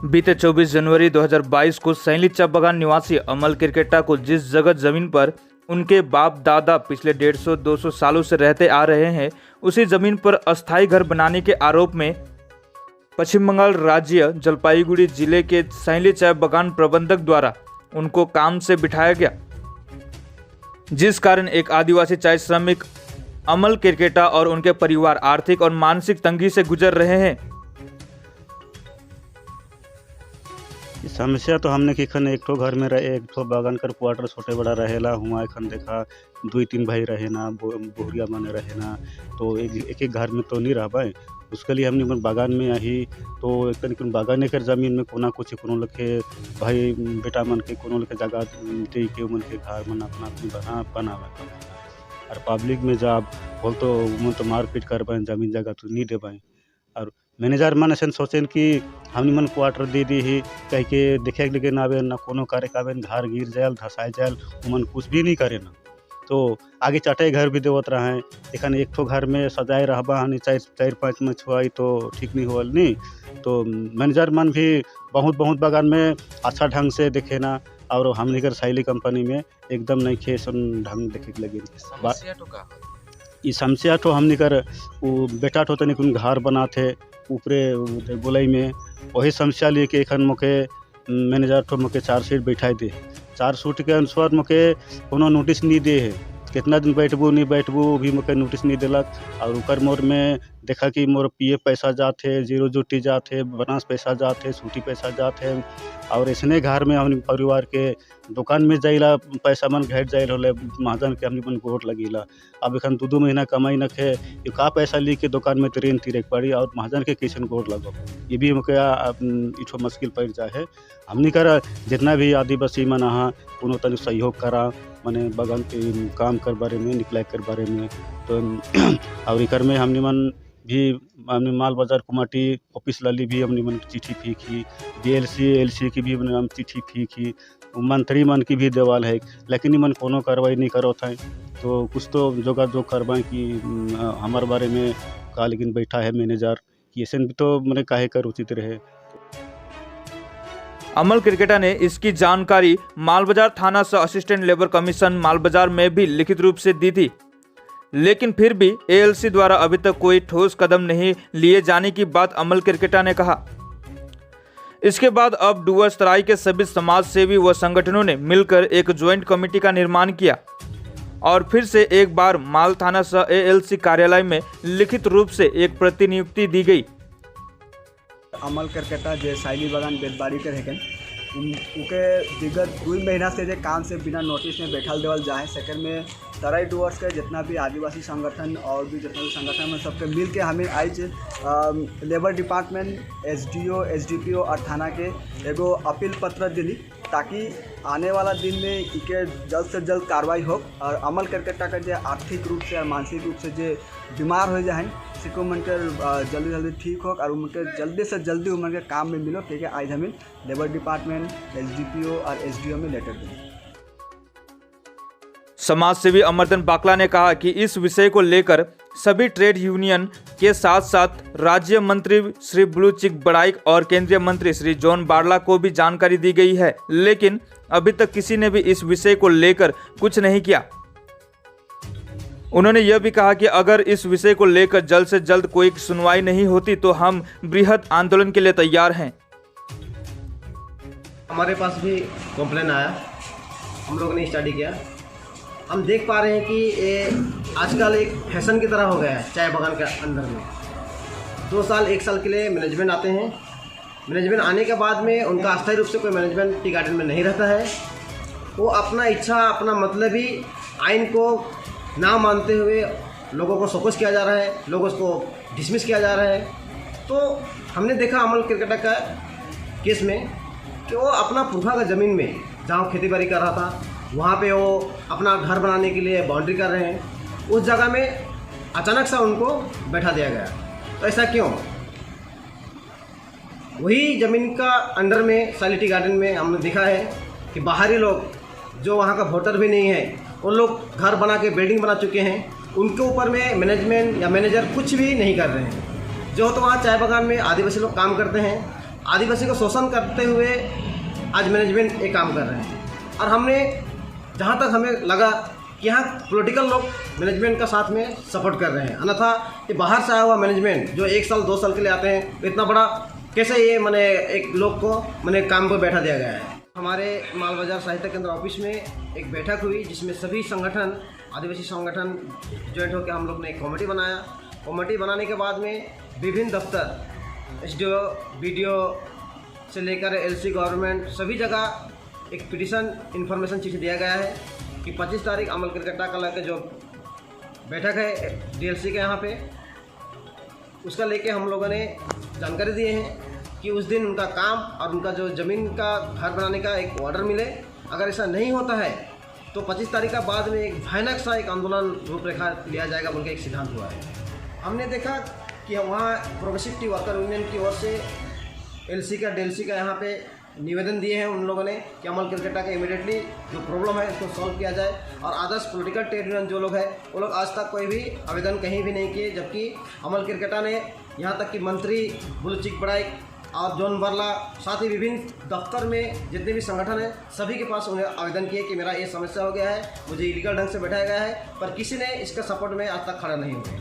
बीते 24 जनवरी 2022 को सैली चाय बागान निवासी अमल केरकेट्टा को जिस जगह जमीन पर उनके बाप दादा पिछले 150-200 सालों से रहते आ रहे हैं, उसी जमीन पर अस्थायी घर बनाने के आरोप में पश्चिम बंगाल राज्य जलपाईगुड़ी जिले के सैली चाय बागान प्रबंधक द्वारा उनको काम से बिठाया गया, जिस कारण एक आदिवासी चाय श्रमिक अमल केरकेट्टा और उनके परिवार आर्थिक और मानसिक तंगी से गुजर रहे हैं। समस्या तो हमने कि एखन एक ठो घर में रहे, एक ठो बागान कर क्वार्टर छोटे बड़ा रहेला, हुआ एखन देखा 2-3 भाई रहे ना, बहुरिया माने रहे ना, तो एक एक घर में तो नहीं रह पाए। उसके लिए हमने बागान में आई तो एक तनिक बागान कर जमीन में कोना कुछ कोनो लखे भाई बेटा मन के कोनो लखे जगह दे के मन के घर मन अपना अपनी बनावे। और पब्लिक में जब बोल तो मन तो मारपीट कर पाए, जमीन जगह तो नहीं दे पाए। और मैनेजर मन ऐसे सोचें कि हमने मन क्वार्टर दे दी ही कह के देखे लेके ना आवे ना कोनो कार्य कावे, घर गिर जाए धसाए जाए, मन कुछ भी नहीं करे ना। तो आगे चटाई घर भी देवत रहे, एखन एक ठो घर में सजाए रहबा हनी 4-5 में छुआई तो ठीक नहीं होल नहीं। तो मैनेजर मन भी बहुत बहुत बागान में अच्छा ढंग से देखे ना, और हमने कर सैली कंपनी में एकदम नहीं खे सन ढंग देखे के लगे। ये समस्या तो हमने कर वो बेटा तो तनिक उन घर बनाते ऊपरे गोलाई में, वही समस्या लेके एखन मोके मैनेजर तो मोके 4 सीट बैठाई दे। 4 सीट के अनुसार मोके कोनो नोटिस नहीं दे है, कितना दिन बैठबू नहीं बैठबू भी मोके नोटिस नहीं दिलक। और उकर मोर में देखा कि मोर पीएफ पैसा जाते, जीरो जुटी जाते, बनास पैसा जाते, छुट्टी पैसा जाते। और ऐसने घर में हमने परिवार के दुकान में जाइला पैसा मन घट जाइल होले, महाजन के हमने मन गोट लगीला। अब एखन 2-2 महीना कमाई नखे, ये का पैसा ली के दुकान में ट्रेन तीरे पड़ी और महाजन के कैसन गोट लगो, ये भी हमके इठो मुश्किल पड़ जाए है। हमने कर जितना भी आदिवासी मन आहा कोनो तनि सहयोग करा माने बागान के काम कर बारे में, निकलाय कर बारे में। तो और इकर में हमने मन भी हमने माल बाजार कुमाटी ऑफिस लाली भी हमने मन चिट्ठी फीकी, BLC LC की भी हमने हम चिट्ठी फीकी, मंत्री मन की भी देवाल है, लेकिन मन कोनो कार्रवाई नहीं करो था। तो कुछ तो जोगाजोग करवाएँ कि हमारे बारे में का लेकिन बैठा है मैनेजर कि ऐसे भी तो मैंने काहे कर उचित रहे। अमल केरकेट्टा ने इसकी जानकारी मालबाजार थाना से असिस्टेंट लेबर कमीशन मालबाजार में भी लिखित रूप से दी थी, लेकिन फिर भी एएलसी द्वारा अभी तक कोई ठोस कदम नहीं लिए जाने की बात अमल केरकेट्टा ने कहा। इसके बाद अब डुवर्स तराई के सभी समाज सेवी व संगठनों ने मिलकर एक ज्वाइंट कमेटी का निर्माण किया और फिर से एक बार माल थाना सह एएलसी कार्यालय में लिखित रूप से एक प्रतिनियुक्ति दी गई। अमल केरकेट्टा जे साइली बागान बेदबाड़ी के रहें, उनके विगत 2 महीना से जे काम से बिना नोटिस में बैठल देवल जाए। सेकंड में तराई डुवर्स के जितना भी आदिवासी संगठन और भी जितना भी संगठन में सबके मिल के हमें आज लेबर डिपार्टमेंट, एसडीओ, एसडीपीओ और थाना के एगो अपील पत्र दिली ताकि आने वाला दिन में इके जल्द से जल्द कार्रवाई हो और अमल केरकेट्टा के जे आर्थिक रूप से और मानसिक रूप से जे बीमार हो जाए सिको मन के जल्दी जल्दी ठीक हो और उनके जल्दी से जल्दी उनके के काम में मिलो। ठीक है, आज हमें लेबर डिपार्टमेंट, एसडीपीओ और एसडीओ में लेटर दिली। समाज सेवी अमरदन बाकला ने कहा कि इस विषय को लेकर सभी ट्रेड यूनियन के साथ साथ राज्य मंत्री श्री ब्लू चिक बड़ाइक और केंद्रीय मंत्री श्री जॉन बारला को भी जानकारी दी गई है, लेकिन अभी तक किसी ने भी इस विषय को लेकर कुछ नहीं किया। उन्होंने यह भी कहा कि अगर इस विषय को लेकर जल्द से जल्द कोई सुनवाई नहीं होती तो हम बृहद आंदोलन के लिए तैयार हैं। हमारे पास भी कंप्लेन आया, हम लोगों ने स्टडी किया। हम देख पा रहे हैं कि ये आजकल एक फैशन की तरह हो गया है चाय बागान के अंदर में। 2 साल 1 साल के लिए मैनेजमेंट आते हैं, मैनेजमेंट आने के बाद में उनका अस्थायी रूप से कोई मैनेजमेंट टी गार्डन में नहीं रहता है। वो अपना इच्छा अपना मतलब ही आइन को ना मानते हुए लोगों को शोकस किया जा रहा है, लोगों को डिसमिस किया जा रहा है। तो हमने देखा अमल केरकेट्टा का केस में कि वो अपना पुरखा का ज़मीन में जहाँ खेती बाड़ी कर रहा था वहाँ पे वो अपना घर बनाने के लिए बाउंड्री कर रहे हैं, उस जगह में अचानक सा उनको बैठा दिया गया। तो ऐसा क्यों? वही ज़मीन का अंडर में सैली टी गार्डन में हमने देखा है कि बाहरी लोग जो वहाँ का वोटर भी नहीं है उन लोग घर बना के बिल्डिंग बना चुके हैं, उनके ऊपर में मैनेजमेंट या मैनेजर कुछ भी नहीं कर रहे हैं। जो तो वहाँ चाय बागान में आदिवासी लोग काम करते हैं, आदिवासी को शोषण करते हुए आज मैनेजमेंट ये काम कर रहे हैं। और हमने जहाँ तक हमें लगा कि यहाँ पॉलिटिकल लोग मैनेजमेंट का साथ में सपोर्ट कर रहे हैं, अन्यथा ये बाहर से आया हुआ मैनेजमेंट जो एक साल 2 साल के लिए आते हैं, इतना बड़ा कैसे ये माने एक लोग को माने काम पर बैठा दिया गया है। हमारे मालबाजार सहायता केंद्र ऑफिस में एक बैठक हुई, जिसमें सभी संगठन, आदिवासी संगठन ज्वाइंट होकर हम लोग ने एक कमेटी बनाया। कमेटी बनाने के बाद में विभिन्न दफ्तर, एसडीओ, बीडीओ से लेकर एलसी गवर्नमेंट, सभी जगह एक पिटीशन इन्फॉर्मेशन चिट्ठी दिया गया है कि 25 तारीख अमल केरकेट्टा का लेकर जो बैठक है डीएलसी के यहाँ पे, उसका लेके हम लोगों ने जानकारी दिए हैं कि उस दिन उनका काम और उनका जो ज़मीन का घर बनाने का एक ऑर्डर मिले। अगर ऐसा नहीं होता है तो 25 तारीख का बाद में एक भयानक सा एक आंदोलन रूपरेखा लिया जाएगा बोल के एक सिद्धांत हुआ है। हमने देखा कि वहाँ प्रोग्रेसिव टी वर्कर यूनियन की ओर से एलसी का, डीएलसी का यहाँ पे निवेदन दिए हैं उन लोगों ने कि अमल केरकेट्टा का इमीडिएटली जो प्रॉब्लम है उसको सॉल्व किया जाए। और अदर्स पॉलिटिकल ट्रेड यूनियन जो लोग हैं वो लोग आज तक कोई भी आवेदन कहीं भी नहीं किए, जबकि अमल केरकेट्टा ने यहाँ तक कि मंत्री बुलु चिक बड़ाइक और जोन बरला, साथ ही विभिन्न दफ्तर में जितने भी संगठन हैं सभी के पास उन्हें आवेदन किए कि मेरा ये समस्या हो गया है, मुझे इलीगल ढंग से बैठाया गया है, पर किसी ने इसका सपोर्ट में आज तक खड़ा नहीं हुए।